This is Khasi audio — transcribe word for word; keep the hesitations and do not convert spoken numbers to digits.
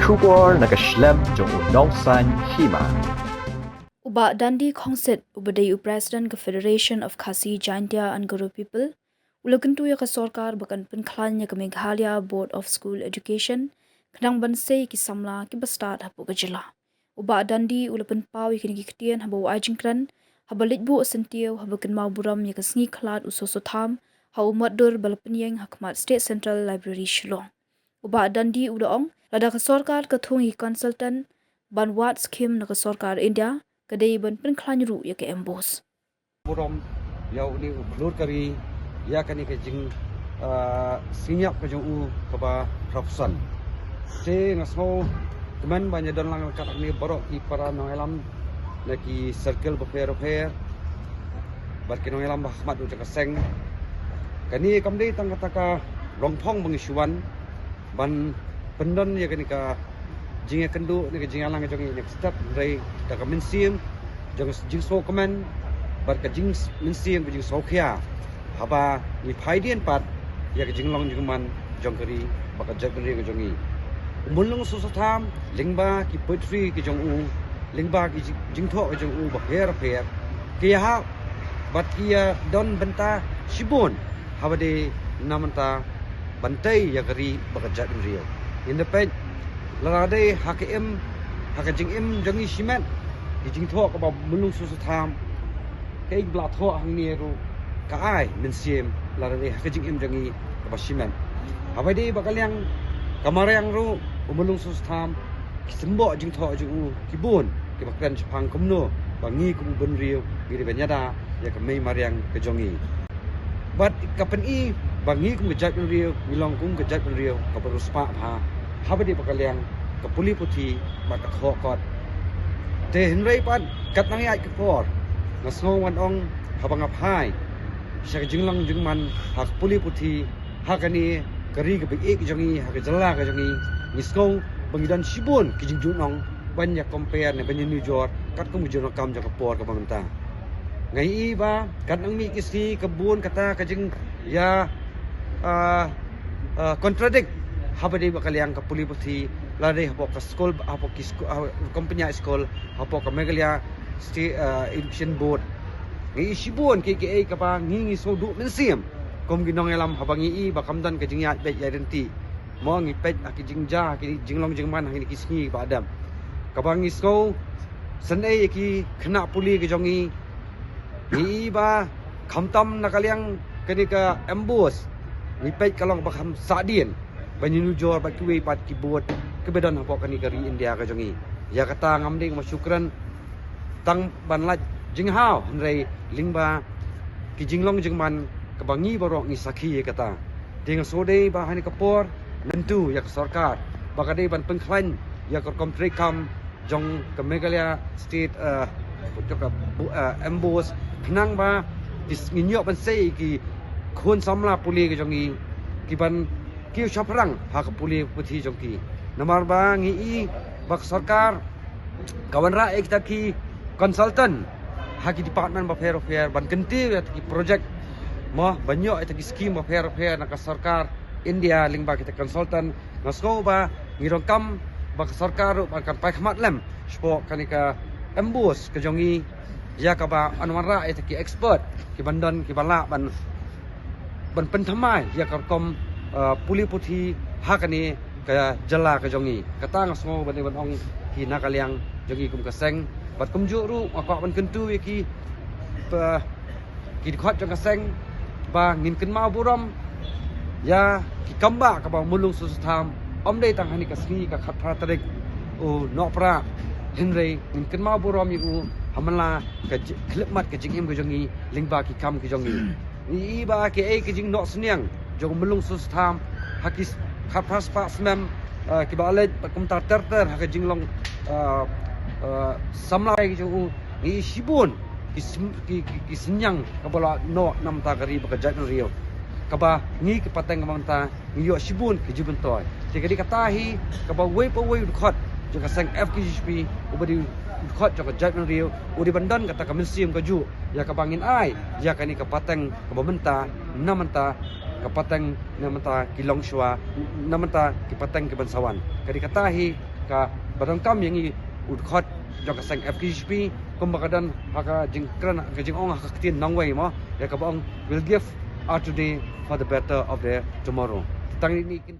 Khubor na ka shlem jong u Nongsaiñ Hima. U Bah Dandi Khongsit, uba dei u President ka Federation of Khasi Jaintia and Garo People, u la kyntu ïa ka sorkar ba kan pynkhlaiñ ïa ka Meghalaya Board of School Education, khnang ban sei ki samla kiba stad hapoh ka jylla. U Bah Dandi u la pynpaw ïa kine ki ktien haba u ai jingkren haba leit buh syntiew haba kynmaw burom ïa ka sngi khlad u Soso Tham ha u matdur ba la pynïeng ha khmat State Central Library Shillong. U Bah Dandi u la ong, lada ka sorkar ka thung ïa ki consultant ban wad skim na ka sorkar India, ka dei ban pynkhlaiñ ruh ïa ka MBOSE. Burom ïa une u khlur ka ri ïa kane ka jing, ah, sngewthuh ka jong u kaba phraphew san. Te nga sngewkmen ban ïa don lang kat kane baroh ki para nongïalam na ki circle bapher bapher bad ki nongïalam ba ha khmat u jong ka seng. Kane kam dei tang kata ka rongphong ba ngi shu wan ban pyndon ïa kane ka jingïakynduh ne ka jingïalang jong ngi ne ka step, hynrei da ka mynsiem jong ka jingsngewkmen bad ka jing mynsiem ka jingsngewkhia haba ngi phai dien pat ïa ka jinglong jingman jong ka ri bad ka jaitbynriew ka jong ngi. U Myllung Soso Tham lyngba ki poetry ki jong u, lyngba ki jing- jingthoh ki jong u bapher bapher ki ïahap bad ki ïadon bynta shibun haba dei na bynta ban tei ïa ka ri bad ka jaitbynriew. Ngin da peit lada dei ha ka im, ha ka jingim jong ngi shimet, ki jingthoh kaba u Myllung Soso Tham, kaei ba la thoh hangne ruh ka ai mynsiem lada dei ha ka jingim jong ngi kaba shimet. Haba dei ba ka liang ka mariang ruh u Myllung Soso Tham, ki symboh jingthoh jong u ki bun kiba kren shaphang kumno ba ngi kum u bynriew ngi dei ban ïada ïa ka mei mariang ka jong ngi. Bad ka pyni ba ngi kum ka jaitbynriew ngi long kum ka jaitbynriew kaba riewspah bha haba dei ba ka liang ka pule puthi bad ka thoh kot. Te hynrei pat kat nang ïaid ka por nga sngew wan ong haba nga phai sha ka jinglong jingman ha ka pule puthi ha kane ka ri kaba ïeit ka jong ngi, ha ka jylla ka jong ngi, ngi sngew ba ngi don shibun ki jingjunong ban ïa compare ne ban ïa nujor katkum ka jinglong kam jong ka por kaba mynta. Nga ïohi ba kat nang mih ki sngi ka bun kata ka jing ïa, ah, ah, contradict haba dei ba ka liang ka pule puthi, lada dei hapoh ka skul, hapoh ki skul, ah, company skul, hapoh ka Meghalaya State, ah, Education Board. Nga ïohi shibun kiei kiei kaba ngi ngi sngewduh mynsiem kum ki nongïalam haba ngi ïohi ba kam don ka jingïaid beit ïaid ryntih. Mo ngi peit ha ki jingjia ha ki jinglong jingman ha kine ki sngi ba dang. Kaba ngi sngew sngewsynei ïa ki khynnah pule ka jong ngi. Ngi ïohi ba khamtam na ka liang kane ka MBOSE ngi peit ka long ba kham sahdien ban ïa nujor bad kiwei pat ki board kiba don hapoh kane ka ri India ka jong ngi. Ïa kata ngam dei nga shu kren tang ban lait jinghaw hynrei lyngba ki jinglong jingman kaba ngi baroh ngi sakhi ïa kata. Te nga sngewdei ba ha kane ka por mynta ïa ka sorkar ba ka dei ban pynkhlaiñ ïa ka rukom treikam jong ka Meghalaya State, eh, jong ka bu- eh, MBOSE khnang ba ki s- ngin ïoh ban sei ki khun samla pule ka jong ngi ki ban kiew shaphrang ha ka pule puthi jong ki. Namar ba ngi ïohi ba ka sorkar ka wanrah ïa kita ki consultant ha ki department bapher bapher ban kyntiew ïa kita ki project mo ban ïoh ïa kita ki scheme bapher bapher na ka sorkar India lyngba kita consultant. Nga sngew ba ngi donkam ba ka sorkar ruh ba kan paikhmat lem shapoh kane ka MBOSE ka jong ngi ïa kaba yn wanrah ïa kita ki expert ki ban don kiba lah ban ban pynthymmai ïa ka rukom, eh, pule puthi ha kane ka jylla ka jong ngi. Kata nga sngew ban dei ban ong hi na ka liang jong ngi kum ka seng bad kumjuh ruh nga kwah ban kyntu ïa ki pa- ki dkhot jong ka seng ba ngin kynmaw burom ïa ki kam ba kaba u Myllung Soso Tham, ym dei tang ha kane ka sngi ka khatphra tarik u Nohprah, hynrei ngin kynmaw burom ïa u ha man la ka ji- khyllipmat ka jingim ka jong ngi lyngba ki kam ki jong ngi. Ngi ïohi ba kiei ki jingnoh synñiang jong u Myllung Soso Tham ha ki s- khatphra spah snem, eh, kiba leit bad kumta ter ter ha ka jinglong, eh, eh, samla ki jong u. Ngi ïohi shibun ki syn- ki, ki, ki synñiang kaba la noh na bynta ka ri bad ka jaitbynriew kaba ngi ki pateng kaba mynta ngi ïoh shibun ki jingmyntoi. Te ka dei kata hi kaba uwei pa uwei u dkhot jong ka seng FKJGP uba dei u dkhot jong ka jaitbynriew u dei ban don kata ka mynsiem kajuh ïa kaba ngin ai ïa kane ka pateng kaba mynta na bynta ka pateng na bynta ki longshuwa na bynta ki pateng ki ban sa wan. Ka dei kata hi ka ba donkam ïa ngi u dkhot jong ka seng F K J G P, kumba ka don ha ka jingkren, ka jingong ha ka ktien nongwei mo, ïa kaba ong, "We'll give our today for the better of the tomorrow." Tang ïa ngi kin